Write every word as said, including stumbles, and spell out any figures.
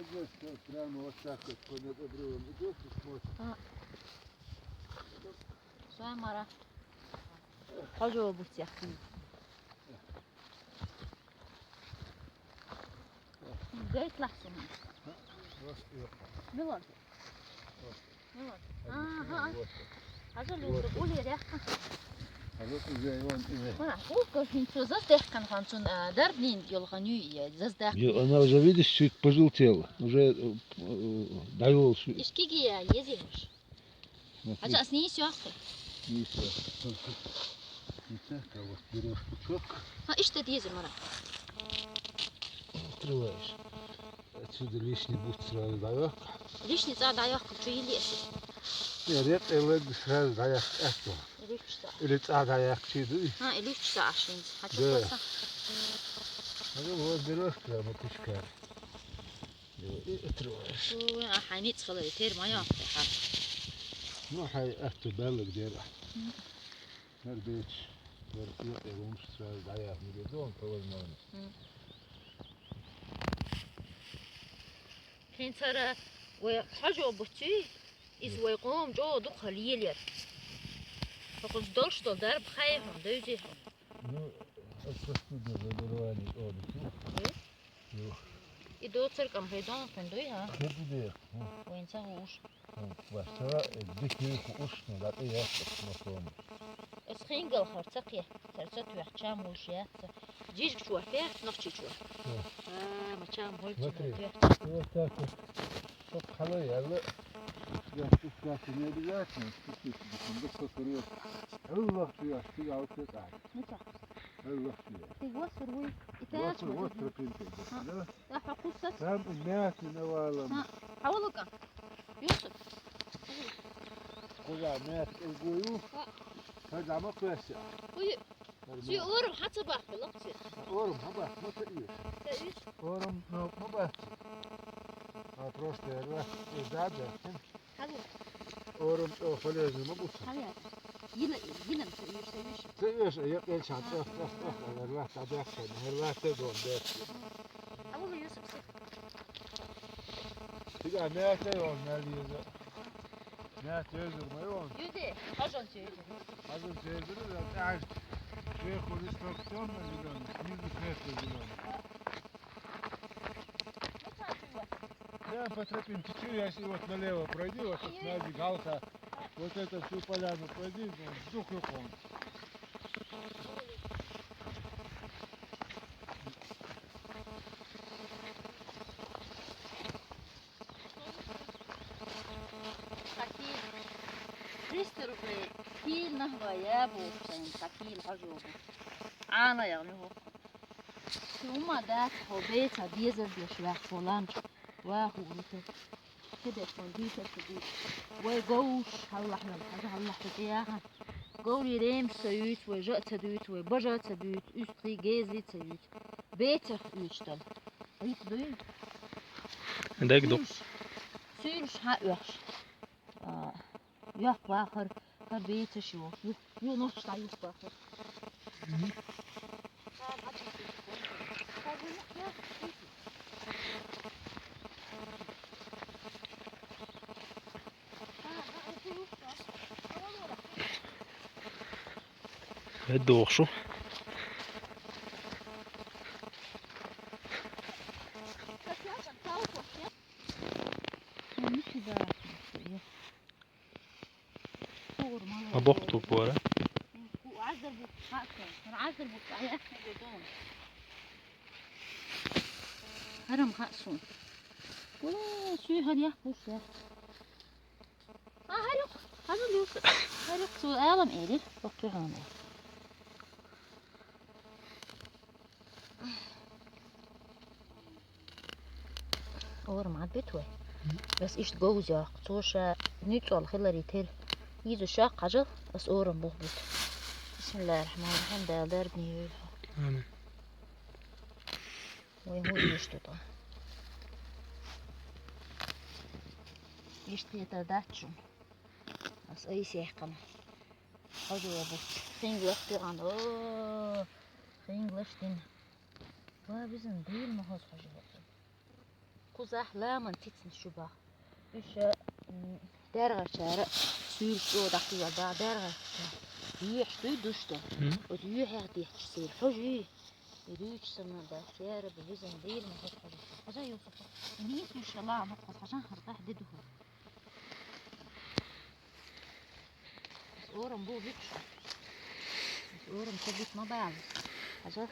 Здесь вот прямо вот так вот по обрывам идёт и смотрит. А. Всё, мара. Хожу обуть яхи. Гайт лахсана. Просто её. Милан. Просто. Милан. Ага. Ага. Вот. Хажа линза, вот. Улеряха. А вот уже и он, и Ма, ху кожнин цо заз дехкан хан цун, а, дарбнин ёлхан ю, я, заз дах. Ё, она уже, видишь, чуть пожелтела. Уже, э, э, даёл шу. Ишкиги я, езимаш. Смотри. Хажа, а снизь ёхты. Снизь ёхты. Итак, а вот берёшь пучок. А, ишта дезимара. Открываешь. Отсюда лишний будет сразу даёк. Лишний ца даёк, чё или эсэ? Не, ред элэг сразу даёк, это. Или чё? Или ца даёк, чё, да? А, или чё, ашин. Хочу. Да. Просто. А ну вот берёшь прямо пучками. И, и отрываешь. Ой, а хани цхала тер моя. Ну, хай, это белок дера. М. Нэр бэч, нэр ю, э, вон сразу даёк, не веду, он по возможности. М. Хин цара вай хажа обучи, из вай ком жо дух халиелер. Хокус дол, что дарб хай хам, дэвзи хам. Ну, от простудных заболеваний обучи. М? Ю. И до церкам хайдон, хайдой, а? Хэдэ дэ. М. Вэнцэ уж. М, баштара, э, дикий уж, ну, да, и я, ну, сон. Эс хингал харцак я. Харцак я, чам уж я. Жижиг чуа, пе, нохчи чуа. Да. А, ма чам боль. Смотри, чуа, пе. Вот так вот. Чтоб халай, я, я спускаться не обязательно, спуститься, потом до сокорёв. Аллах, ты, я, ты, я, вот это. Ну чё? Аллах, ты, я. Ты вот сырой. И ты вот, вот тропинка идёт, а? Да? Да, хакуса. Там мясо навалом. А, хавалука. Юсуп. Куда мясо угою? А. Когда мы квеся. Уй. Си орум хацабах, лапси. Орум хабах, мы ты иш. Ты иш? Орум, ну, хабах. А просто я раз, и да, да. Хало. Орум, о, полезный, мы будем. Хало. Йила, йилан, ты иш, ты иш. Ты иш, я, я чан, эх, эх, эх, я раз, а да, я раз, ты дом, да. А вот Юсуп, Тига мэтэ он нализа. Мэтэ езур мэ он. Юди, хажан тиги. Хажан тиги, да, аж. Сверху листок тёмно-зелёный, снизу светло-зелёный. Прям по тропинке. Чё, если вот налево пройди, вот тут сзади галка, вот эту всю поляну пройди, ну, вдруг и он. Такие триста рублей. Кил нахвая бу, такие хажу. Ана я не хо. Сума да, хо бета, безер деш, ва холанч, ва хуруту. Кидэ хон, дитэ кидэ. Вай гоуш, Аллах нам, хажа Аллах тэ яха. Гоури ремш ца юйт, вай жа ца дуйт, вай бажа ца дуйт, уст хи гези ца юйт. Бетер уйчтал. Уйт дуй. Даг дук. Сюрш, сюрш ха уйш. А, ёх бахар, хар бетер шу. Ю, ю ночта ёх бахар. Эд доохшу. А бохту пора. Харам хасун. Ура, сүй харя, пуша. А, харюк, харюк, харюк, су алам эри, бохту хана. Орум ад бит вай. Бас ишт гоузяк, цоша нуцал хилари тер. Изу шак хажа, бас орум бух бит. Бисмиллахир рахманир рахим, дал дарбни юл. Амин. Вай ху ишт тута. Ишт хета дачун. Бас ай сехкана. Хажа буч. Хинглаш тиран. О, хинглаш тин. Ва бизин дил махас хажа буч. Узахь ламан цицна шу баха. Уьш, м, дергарчара суьйраш чӀогӀа дӀахуьйла баха, дергарчара. Юьхь дуй душ ду. Мгм. Оцу юьхьех детташ сийр. Хьожий? И дуьйцу санна дац, яра бу визан дийр ма хӀокху хьажа. Хьажа, Юсуп. Нийса уьш ламан хӀокху хьажа, хӀара тӀехь де ду хӀара. Орам бу вуьтуш. Орам ца бит ма бала. Хьажа.